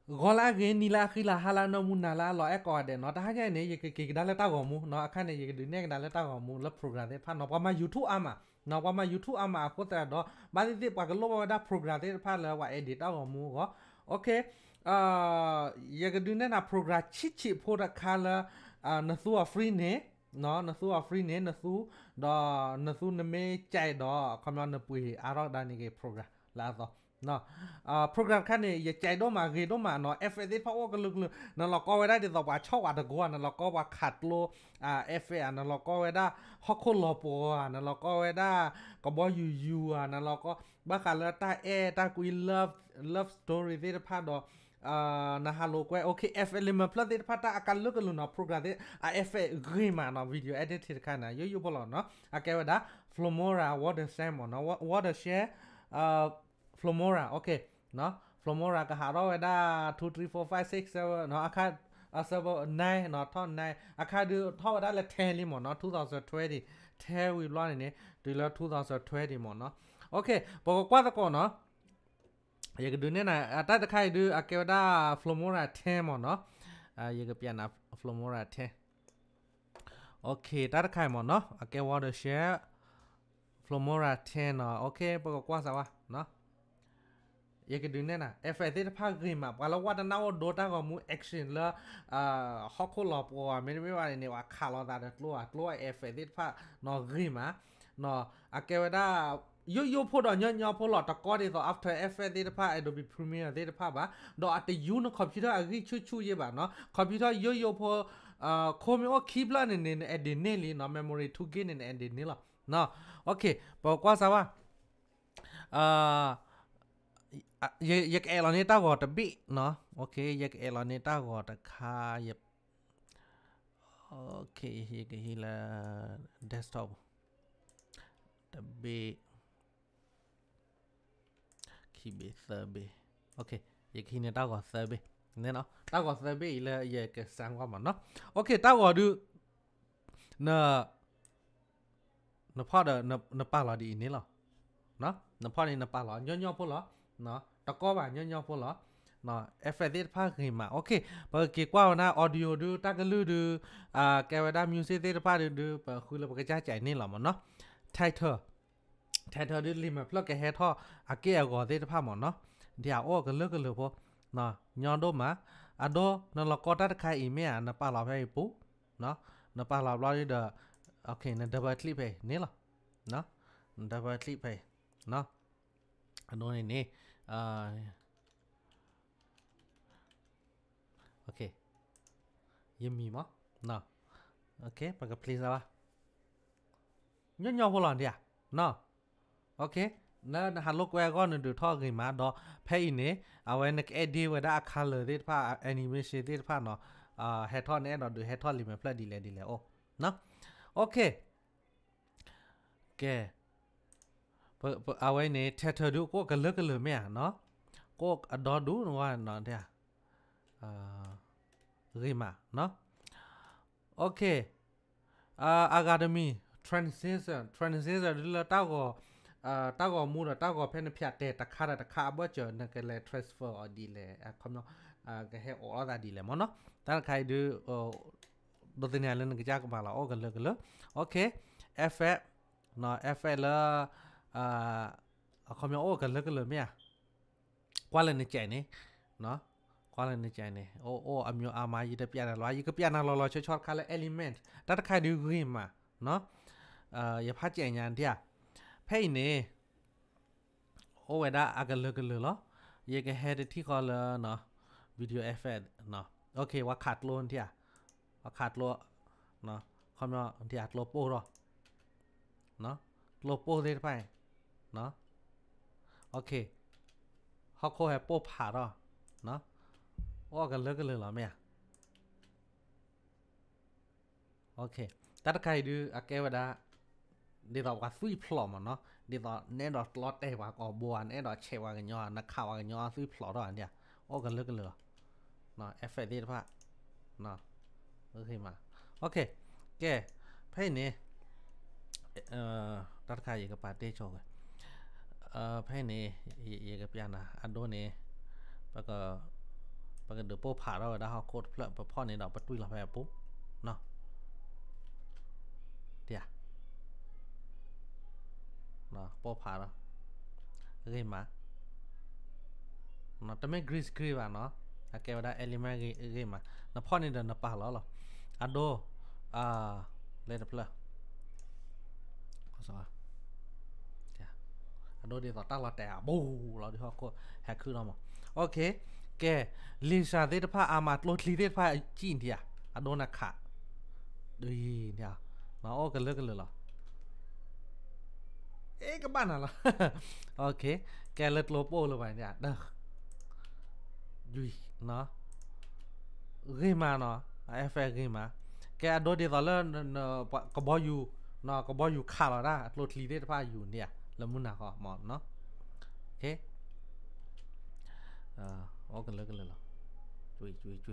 ဂီၤလၢအဂ့ၤ, နံၤလၢအဃံလၤ, ဟါလၢအနၢမူ, နၤလၢအလီၤအဲၣ်ကိးဂၤဒဲးနီၤ. တဟါညါအံၤန့ၣ် ယကက့ၤကဒါလၢတၢ်ဂီၤမူနီၤ. အခါန့ၣ် ယကဒုးနဲၣ်ကဒါလၢတၢ်ဂီၤမူလၢ program သ့ၣ်တဖၣ်နီၤ. ပှၤမၤ YouTube အါမးနီၤ, ပှၤမၤ YouTube အါမးအဃိသတးဒီး ဘၣ်သ့ၣ်သ့ၣ် ပှၤကလိၣ်ဘၣ်ဝဲဒၣ် program သ့ၣ်တဖၣ်လၢပှၤ edit တၢ်ဂီၤမူအဂီၢ်. ယကဒုးနဲၣ်နၤ program ဆံးဆံးဖိတခါလၢ နသူအီၤ free န့ၣ်, နသူအီၤ free န့ၣ် နသူ, ဒီးနသူနမ့ၢ်ကဲဒီး ခီပညီနပှ့ၤအါထီၣ်ကဒါန့ၣ်က့ၤ program လၢအသီ program တခါန့ၣ် ယကဲဒိၣ်မး ဂ့ၤဒိၣ်မးနီၤ. effect သ့ၣ်တဖၣ်အိၣ်ကလုာ်ကလုာ်, နလီၤကီဝဲဒၣ်ဒ်သိးပှၤဆီၣ်ဝးတကိဧါ, နလီၤကီပှၤခးကျိ effect ဧါ, နလီၤကီဝဲဒၣ်ဟီၣ်ခိၣ်လီၤပှီၤဧါ, နလီၤကီဝဲဒၣ် ကဘီယူၤယူၤဧါ, နလီၤကီ ဘၣ်ဃးလၢတၢ်အဲၣ်တၢ်ကွံ love, love story သ့ၣ်တဖၣ်ဒီး နဟးလိာ်ကွဲ OK, effect လံာ်မဲာ်ဖျၢၣ်သ့ၣ်တဖၣ် တၢ်အကလုာ်ကလုာ်နီၤ. program သ့ၣ်အ effect ဂ့ၤမးနီၤ. video editing တခါန့ၣ် ယိယိဖိလီၤနီၤ. အကဲဝဲဒၣ် Filmora Wondershare မ့ၢ်နီၤ, Wondershare Filmora, OK, Filmora ကဟးထီၣ်ဝဲဒၣ် two three four five six seven နီၤ, အခါ seven nine နီၤ, ထီၣ် nine, အခါဒုးထီၣ်ဝဲဒၣ်လၢ ten လံမ့ၢ်နီၤ, two thousand twenty, ten ဝံၤဘျီန့ၣ်န့ၣ် တုၤလၢ two thousand twenty မ့ၢ်နီၤ. OK, ပကကွၢ်သကိးနီၤ. ယကဒုးနဲၣ်နၤ တၢ်တခါအံၤဒုး အကဲဝဲဒၣ် Filmora ten မ့ၢ်နီၤ. ယကပျးနၤ Filmora ten. OK, တၢ်တခါအံၤမ့ၢ်နီၤ အကဲ Wondershare Filmora ten နီၤ. OK, ပကကွၢ်စးဝါ ယကဒုးနဲၣ်နၤ effect သ့ၣ်တဖၣ်ဂ့ၤမး, ပှၤလၢဝဲတနၢ်အိၣ်ဒိတၢ်ဂီၤမူ action လၢ ဟီၣ်ခိၣ်လီၤပှီၤဧါ မ့တမ့ၢ်ဘၣ်န့ၣ်န့ၣ် ပှၤခးလိာ်သးဒီးကျိဧါ, ကျိ effect သ့ၣ်တဖၣ်နီၤ ဂ့ၤမး. အကဲဝဲဒၣ် ယိယိဖိဒီးညီညီဖိလီၤ. တကီဒ်သိး After Effects သ့ၣ်တဖၣ်, Adobe Premiere သ့ၣ်တဖၣ်ဘၣ်, ဒီးအတ use န computer အဂံၢ်ဆူၣ်ဆူၣ်ယဲၢ်ဘၣ်နီၤ. computer ယိယိဖိ ခိၣ်မ့ၢ်အိၣ်ခံဖျၢၣ်န့ၣ်န့ၣ် န edit န့ၢ်လံနီၤ, memory two gig န့ၣ် န edit န့ၢ်လီၤ. OK, ပကကွၢ်စးဝါ ယကအဲၣ်လီၤန့ၢ်တၢ်ဂီၤတဘ့ၣ်နီၤ. OK, ယကအဲၣ်လီၤန့ၢ်တၢ်ဂီၤတခါ, ယ OK, ယကဟံးလၢ desktop တဘ့ၣ်, ခံဘ့ၣ်သၢဘ့ၣ်. OK, ယကဟံးန့ၢ်တၢ်ဂီၤသၢဘ့ၣ်န့ၣ်နီၤ. တၢ်ဂီၤသၢဘ့ၣ်အံၤလၢယကစၢ်ကွၢ်မ့ၢ်နီၤ. OK, တၢ်ဂီၤဒုး န နဖီၣ်ဒီး နပာ်လီၤဒ်အံၤန့ၣ်လီၤ. နဖီၣ်န့ၣ်နပာ်လီၤ ညီညီဖိလီၤ. တကီဘၣ် ညီညီဖိလီၤ. effect သ့ၣ်တဖၣ်ဂ့ၤမး. OK, ပကက့ၤကွၢ်ဝဲဒၣ် audio ဒုး တၢ်ကလုၢ်ဒုး ကဲဝဲဒၣ် music သ့ၣ်တဖၣ်ဒုး ဒုး ပဃုလၢပကစၢ်ကဲန့ၣ်လီၤမ့ၢ်နီၤ. title, title ဒုး လံာ်မဲာ်ဖျၢၣ်ကဟဲထီၣ် အက့ၢ်အဂီၤသ့ၣ်တဖၣ်မ့ၢ်နီၤ. ဒ်အအိၣ်ကလုာ်ကလုာ်ဖိ ညီဒိၣ်မး. အဒိ နလီၤကီတၢ်တခါအံၤမ့ၢ်ဧါ, နပာ်လီၤဖဲအံၤပူၤ နပာ်လီၤဘျီဒီး န double click ဖဲအံၤန့ၣ်လီၤ. န double click ဖဲအံၤ အဒိန့ၣ်န့ၣ် ယမံၤမး ပက play စးဘၣ်. ညီညီဖိလီၤဒ်ဧါ. OK, လၢနဟးလိာ်ကွဲအဂီၢ် နဒုးထီၣ်ဂ့ၤမးဒီး ဖဲအံၤန့ၣ် အဝဲနက edit ဝဲဒၣ်အ color သ့ၣ်တဖၣ် animation သ့ၣ်တဖၣ်နီၤ. ဟဲထီၣ် နအဲၣ်ဒိးဒုးဟဲထီၣ်လံာ်မဲာ်ဖျၢၣ်ဒ်လဲၣ်ဒ်လဲၣ်အိၣ်. OK, ကဲ အဝဲန့ၣ် title ဒုး ကအိၣ်ကလုာ်ကလုာ်မ့ၢ်ဧါနီၤ. ကအိၣ်အဒီဒူၣ်ဝဲနီၤ ဂ့ၤမးနီၤ. OK, အဂၤတမံၤ transition, transition ဒုးလၢ တၢ်ဂီၤမူဒီးတၢ်ဂီၤဖဲနဖၠးတဲာ်တခါဒီးတခါအဘၢၣ်စၢၤ နကလဲၤ transfer အီၤဒ်လဲၣ်, ခီပညီ ကဟဲအိးထီၣ်သးဒ်လဲၣ်မ့ၢ်နီၤ. တၢ်တခါအံၤဒုး ဒိးသန့ၤလၢနကစၢ်ကမၤလီၤ အိၣ်ကလုာ်ကလုာ်. OK, effect, effect လၢ အခီပညီအိၣ်ကလုာ်ကလုာ်မ့ၢ်ဧါ. ကွၢ်လၢနကဲန့ၣ်, ကွၢ်လၢနကဲန့ၣ် အိၣ် အိၣ်အမျိုးအမၤ ယတပျးနၤလီၤ, ယကပျးနၤလီၤလီၤဆီဆီတခါလၢ element တၢ်တခါဒုးဂ့ၤမး, ယဖးကဲညါဒ်ဧါ. ဖဲအံၤန့ၣ် အိၣ်ဝဲဒၣ်အကလုာ်ကလုာ်လီၤ. ယကဟဲတထံၣ်ဃီလၢ video effect, OK, ဝဲခးကျိဒ်ဧါ, ဝဲခးကျိ, ခီပညီဒ်ဧါ ကျိပိၢ်ထီၣ် ကျိပိၢ်သ့ၣ်တဖၣ်အံၤ, OK, ဟီၣ်ခိၣ်ဟဲပိၢ်ဖးထီၣ်, အိၣ်ကလုာ်ကလုာ်လီၤမ့ၢ်ဧါ. OK, တၢ်တခါအံၤဒုး အကဲဝဲဒၣ် ဒ်သိးပှၤသွံၣ်ဖျိးမ့ၢ်နီၤ, ဒ်သိးနအဲၣ်ဒိးကျီတဲာ်ပှၤကိာ်ဘိဧါ, နအဲၣ်ဒိးဆဲးပှၤကညီဧါ, နခးပှၤကညီသွံၣ်ဖျိးထီၣ်ဧါ, အိၣ်ကလုာ်ကလုာ်လီၤ. effect သ့ၣ်တဖၣ် မၤ, OK, ကဲ, ဖဲအံၤန့ၣ် တၢ်တခါယကပာ်တ့ၢ်ဆိဝဲ, ဖဲအံၤန့ၣ် ယကပျးနၤ အဒိန့ၣ် ပက ပကဒုးပိၢ်ဖးထီၣ်ဝဲဒၣ်ဟီၣ်ခိၣ်တဖျၢၣ် ပဖီၣ်န့ၣ်ဒီးပတွံၢ်လီၤဖဲအပူၤနီၤ. တၢ် ပိၢ်ဖးဒီး ဂ့ၤမး, တမ့ၢ် green screen ဘၣ်နီၤ, အကဲဝဲဒၣ် element ဂ့ၤမး, နဖီၣ်န့ၣ်ဒီးနပာ်လီၤလီၤ. အဒိ လၢတဖျၢၣ် အဒိဒ်သိးတၢ်လီၤတဲာ်အဘူးလီၤဒုးဟီၣ်ခိၣ်ဟဲခုၣ်လီၤမး. ကဲ လံာ်စၢ်သ့ၣ်တဖၣ်အါမး ကျိချံသ့ၣ်တဖၣ်စံၣ်ဒံးဧါ, အဒိနခး ဒ်န့ၣ် အိၣ်ကလၢကလၢာ်လီၤ. အ့ ကဘၣ်နၤလီၤ. ကဲလၢကျိပိၢ်လၢၤဘၣ်န့ၣ် ဂ့ၤမးနီၤ, effect ဂ့ၤမး. ကဲအဒိဒ်သိးလၢ ကဘီယူၤ ကဘီယူၤခးလီၤတၢ် အကျိချံသ့ၣ်တဖၣ်ယူၤန့ၣ်ဧါ လၢမုၢ်နၤဃီမးနီၤ. အိၣ်ကလၢကလၢာ်လီၤ. ဒ်သိးက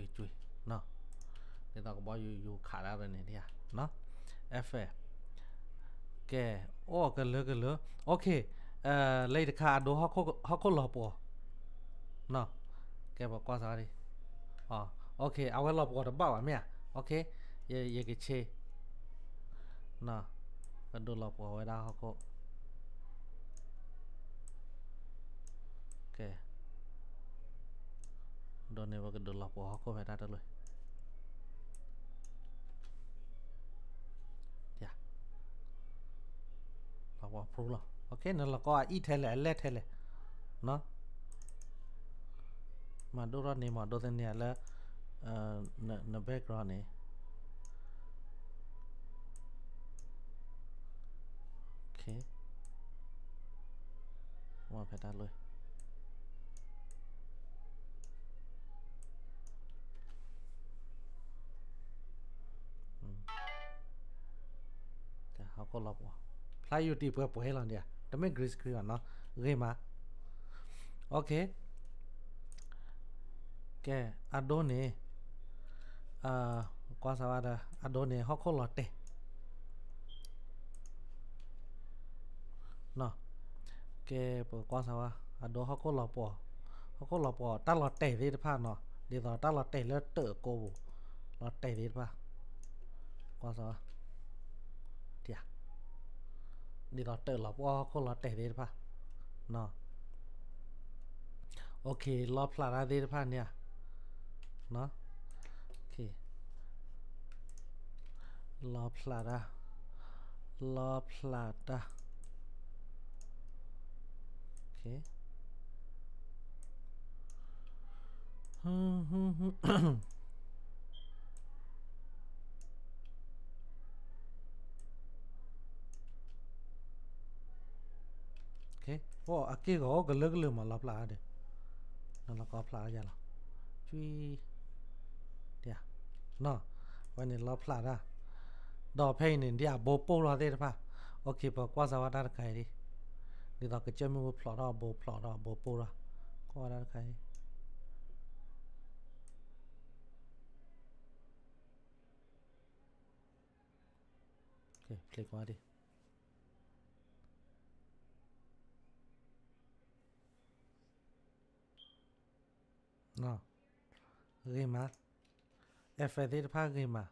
ဘီယူၤယူၤခးတၢ်န့ၣ်ဧါ, effect ကဲ အိၣ်ကလၢကလၢာ်. လၢတခါအဒိ ဟီၣ်ခိၣ်လီၤပှီၤ, ကဲပကွၢ်စးဒ်, အဝဲလီၤပှီၤတဘၣ်ဘၣ်မ့ၢ်ဧါ. ယကဆ့ ကဒုးလီၤပှီၤဝဲဒၣ်ဟီၣ်ခိၣ်, ကဲ ဒ်န့ၣ် ပကဒုးလီၤပှီၤဟီၣ်ခိၣ်ဖဲတၢ်တလၢ လီၤပှီၤဖရူလီၤ. နလီၤကီအအံၣ်ထဲလဲၣ် အလဲၢ်ထဲလဲၣ်နီၤ. မၤဒိၣ်ထီၣ်န့ၣ် မၤဒိၣ်သန့ၤလၢ န background န့ၣ် မ့ၢ်ဖဲတၢ်လၢ ဟီၣ်ခိၣ်လီၤပှီၤ, ဖျါယူၤတံၢ်ပှဲၤပှဲၤလီၤန့ၣ် တမ့ၢ် green screen ဘၣ်နီၤ, ဂ့ၤမး. ကဲ အဒိန့ၣ် ကွၢ်စးဝဲဒီး အဒိန့ၣ် ဟီၣ်ခိၣ်လီၤတဲာ် ကဲ ပကွၢ်စးဝဲ အဒိဟီၣ်ခိၣ်လီၤပှီၤ, ဟီၣ်ခိၣ်လီၤပှီၤ တၢ်လီၤတဲာ်သ့ၣ်တဖၣ်နီၤ, ဒ်သိးတၢ်လီၤတဲာ်လၢတၢ်အကိပူၤ, လီၤတဲာ်သ့ၣ်တဖၣ်, ကွၢ်စးဝဲ ဒ်သိးတၢ်လီၤပှီၤဟီၣ်ခိၣ်လီၤတဲာ်သ့ၣ်တဖၣ်, လီဖျးတၢ်သ့ၣ်တဖၣ်န့ၣ်ဧါ, လီဖျးတၢ်, လီဖျးတၢ်, အက့ၢ်ဂီၤအိၣ်ကလၢကလၢာ်မး လီဖျးဒီး, နလီၤကီဖျးယၤလီၤ, ကွံ ဝဲန့ၣ်လီဖျးတၢ်, ဒီးဖဲအံၤန့ၣ် ဒ်အဘိပိၢ်ထီၣ်သ့ၣ်တဖၣ်, ပကွၢ်စးဝဲတၢ်တခါအံၤဒ်, ဒ်သိးကစၢၢ်မုၢ်ဖျိးထီၣ်အဘိဖျိးထီၣ်အဘိပိၢ်ထီၣ်, ကွၢ်ဝဲတၢ်တခါအံၤ ဖျ့ကွၢ်ဒ် ဂ့ၤမး, effect သ့ၣ်တဖၣ်ဂ့ၤမး,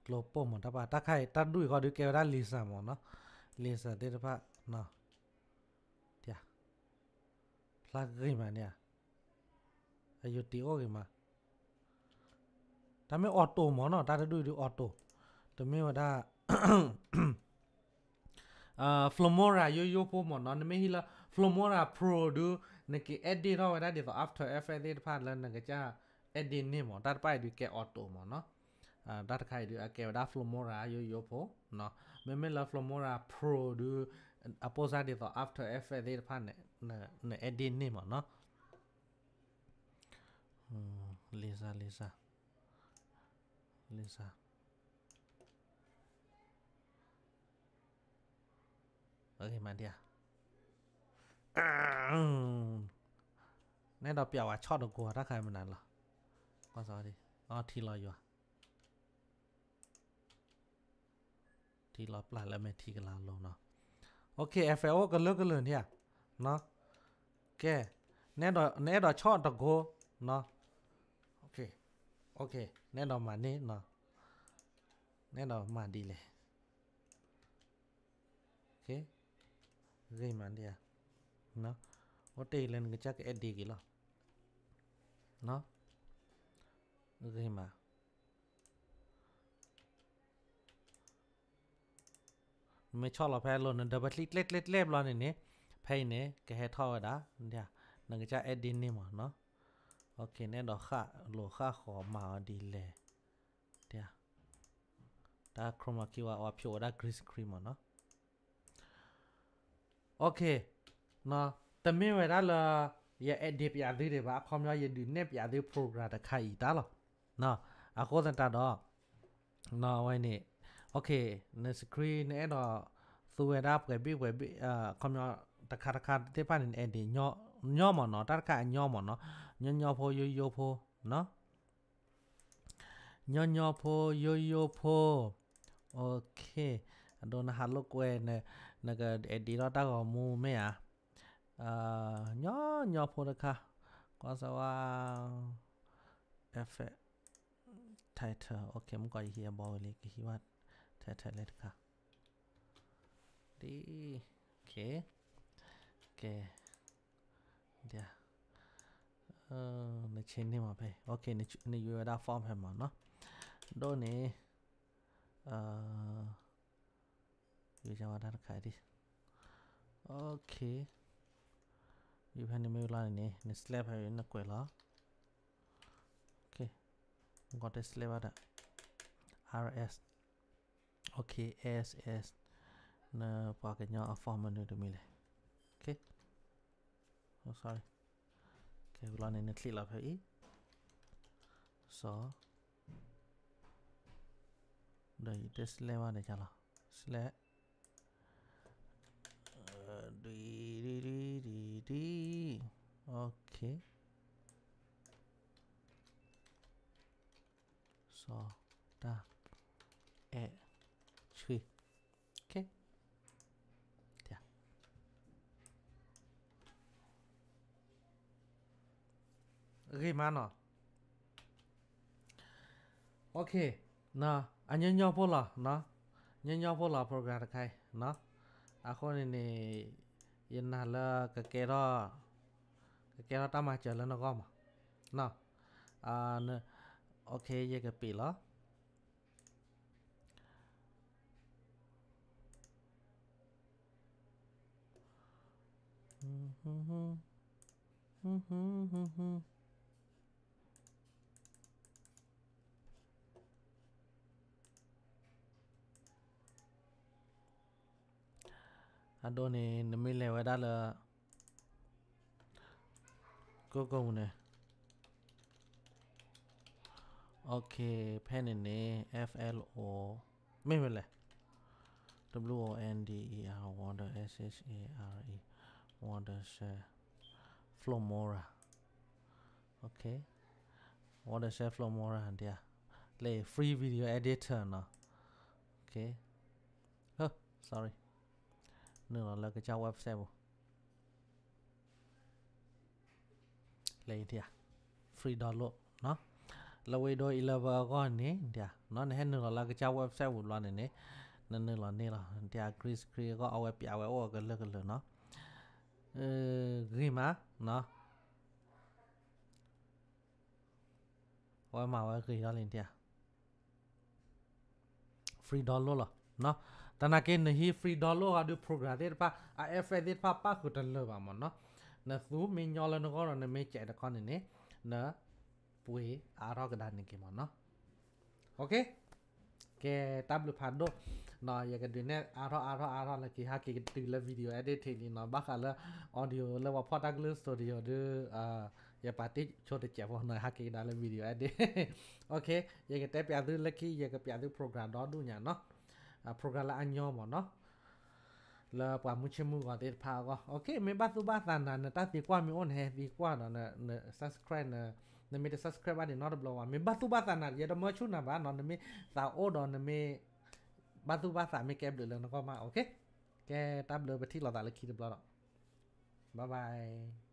ကျိပိၢ်မး တၢ်ပာ် တၢ်ခါအံၤ တၢ်ဒူၣ်အံၤဃီဒုးကဲဝဲဒၣ် laser မးနီၤ, laser သ့ၣ်တဖၣ်, ဖျါဂ့ၤမးန့ၣ်ဧါ, အယိၤတံၢ်အိၣ်ဂ့ၤမး, တၢ်မ့ၢ် auto မးနီၤ, တၢ်တဒူၣ်အံၤဒုး auto, တမ့ၢ်ဝဲဒၣ် Filmora ယိယိဖိမးနီၤ, နမ့ၢ်ဟံးလၢ Filmora Pro ဒုး နက့ၤ edit ထီၣ်ဝဲဒၣ်ဒ်သိး After Effects သ့ၣ်တဖၣ်လၢနကစၢ် edit န့ၢ်မး, တၢ်တဖၣ်အံၤဒုးကဲ auto မးနီၤ, တၢ်တခါအံၤဒုး အကဲဝဲဒၣ် Filmora ယိယိဖိ, မ့မ့ၢ်လၢ Filmora Pro ဒုး အပိၢ်စၢ်ဒ်သိး After Effects သ့ၣ်တဖၣ်န့ၣ် န edit န့ၢ်မးနီၤ, laser laser laser မးဒ်ဧါ, နဲဒီးပျးဝဲဆီၣ်တကိးတၢ်ခါမနုၤလီၤ, ကွၢ်စးဒ်, ထံလီၤယွၤ ထံလီၤပျၢ်လၢမဲာ်ထံကလၤလိၤနီၤ, OK effect အိၣ်ကလၢကလၢာ်န့ၣ်ဧါ, ကဲ, နအဲၣ်ဒိးဆီၣ်တကိ, နအဲၣ်ဒိးမၤန့ၢ်, နအဲၣ်ဒိးမၤဒ်လဲၣ်. ဂ့ၤမးဒ်ဧါ, အိၣ်တ့ၢ်လၢနကစၢ်ကအဲၣ်ဒ့က့ၤလီၤ. ဂ့ၤမး. နမ့ၢ်ဆီၣ်လီၤဖဲအလိၤ န double click ကျဲကျဲကျဲဘျီန့ၣ်န့ၣ်, ဖဲအံၤန့ၣ် ကဟဲထီၣ်ဝဲဒၣ်, နကစၢ် edit န့ၢ်မးနီၤ. နအဲၣ်ဒိးဃၣ်လိာ်ဃၣ်ဃီၤမၤအီၤဒ်လဲၣ်. တၢ် chroma key ဝဲအီၤဖျိးဝဲဒၣ် green screen မးနီၤ. တမ့ၢ်ဝဲဒၣ်လၢ ယ edit ပၠးသုဒံးဘၣ်, အခီပညီ ယဒုးနဲၣ်ပၠးသု program တခါအံၤတၢ်လီၤ. အဃိသတးဒီး အဝဲန့ၣ် န screen နအဲၣ်ဒိးသူဝဲဒၣ်ပှဲၤဘ့ၣ်ပှဲၤဘ့ၣ်, အခီပညီ တခါတခါသ့ၣ်တဖၣ်န့ၣ် န edit ညီမးနီၤ, တၢ်တခါအညီမးနီၤ, ညီညီဖိယိယိဖိနီၤ. ညီညီဖိယိယိဖိ, အဒိနဟးလိာ်ကွဲ, နက edit ထီၣ်တၢ်ဂီၤမူမ့ၢ်ဧါ. ညီညီဖိတခါ, ကွၢ်စၢၤဝဲ effect, title, မုၢ်ကီးယဟံးအဘီဝဲလံ ကဟံးဘၣ် title လဲၣ်တခါ, ဒ်, ကဲ, နဆ့န့ၢ်မးဖဲ, နယူၤဝဲဒၣ် font ဖဲမးနီၤ, ဒိၣ်န့ၣ်, ယူၤဝဲဒၣ်တၢ်တခါဒ်, ယူၤဖဲန့ၣ်မ့ၢ်လီၤန့ၣ်န့ၣ် န select ဖဲနကွဲးလီၤ, မုၢ်ကီးတဲ select ဘၣ်ဒီး R S, OK, S S, နပှၤကညီအ font မနုၤတမံၤလဲၣ်, sorry, ကဲလီၤန့ၣ် န click လီၤဖဲအံၤ, စီၤ ဒီးယတဲ select ဘၣ်ဒီးကလီၤ, select, ဒ်, ဒ်, ဒ်, ဒ်, OK, စီၤ, တၢ်, အဲၣ်, ဆှံ, OK. ဂ့ၤမးနီၤ, OK, အညီညီဖိလီၤ, ညီညီဖိလီၤ program တခါအံၤ, အဃိန့ၣ်န့ၣ်, ယနာ်လၢ ကကဲထီၣ်တၢ်မၤစၢၤလၢနဂီၢ်မး, OK, ယကပ့ၤလီၤ. အဒိန့ၣ် နမ့ၢ်လဲၤဝဲဒၣ်လၢ ကိၣ်ကိၣ်မူန့ၣ်, OK, ဖဲန့ၣ်န့ၣ် F L O, မ့ၢ်ဝဲလဲၣ်, W O N D E R, Wonder, S H A R E, Wondershare, Filmora, OK, Wondershare Filmora ဒ်, လဲၤ free video editor နီၤ, OK, sorry, နုာ်လီၤလၢကစၢ် website ပူၤ လဲၤ free download နီၤ, လၢ Windows eleven အဂီၢ်န့ၣ်, နဟဲနုာ်လီၤလၢကစၢ် website ပူၤဘျီန့ၣ်န့ၣ်, နနုာ်လီၤန့ၣ်လီၤ, green screen အဂီၢ် အဝဲပၠးဝဲအိၣ်ကလၢာ်ကလၢာ်နီၤ, ဂ့ၤမးနီၤ, အဝဲမၤဝဲဂ့ၤထီၣ်လံဒ် free download လီၤ. တနာ်က့ နဟံး free download အီၤဒီး program သ့ၣ်တဖၣ် အ effect သ့ၣ်တဖၣ် ပၣ်ဃုာ်တလၢာ်ဘၣ်မ့ၢ်နီၤ. နသူမ့ၢ်ညီလၢနဂီၢ်ဒီး နမ့ၢ်ကဲးတခီန့ၣ်န့ၣ် နပှ့ၤအါထီၣ်ကဒါန့ၣ်က့ၤမ့ၢ်နီၤ. OK, ကဲ တၢ်ဘျုးဖးဒိၣ်နီၤ. ယကဒုးနဲၣ်အါထီၣ်အါထီၣ်အါထီၣ်လၢက့ၤ ဟဲက့ၤကတုၤလၢ video editing လံနီၤ. ဘၣ်ဃးလၢ audio လၢပှၤဖီၣ်တၢ်ကလုၢ် studio ဒီး ယပာ်တ့ၢ်ဆိတစဲးဖိနီၤ ဟဲက့ၤကဒါလၢ video edit. OK, ယကတဲပၠးသုလၢခံ ယကပၠးသု program ဒီဒူၣ်ညါနီၤ. program လၢအညီမ့ၢ်နီၤ လၢပှၤမုၢ်ဆ့ၣ်မုၢ်ဂီၤသ့ၣ်တဖၣ်အဂီၢ်. OK, မ့ၢ်ဘၣ်သူၣ်ဘၣ်သးနၤ နတၢ်သံကွၢ်မ့ၢ်အိၣ် နဟဲသံကွၢ်ဒီး န subscribe န နမ့ၢ်တ subscribe ဘၣ်န့ၣ် နီတဘျီဘၣ်. မ့ၢ်ဘၣ်သူၣ်ဘၣ်သးနၤ ယတမၢဆူၣ်နၤဘၣ်နီၤ. နမ့ၢ်သးအိၣ်ဒီး နမ့ၢ်ဘၣ်သူၣ်ဘၣ်သး မ့ၢ်ကဲဘျုးလၢနဂီၢ်မး. OK, ကဲ တၢ်ဘျုး ပထံၣ်လိာ်သးလၢခံတဘျီဒီး bye bye.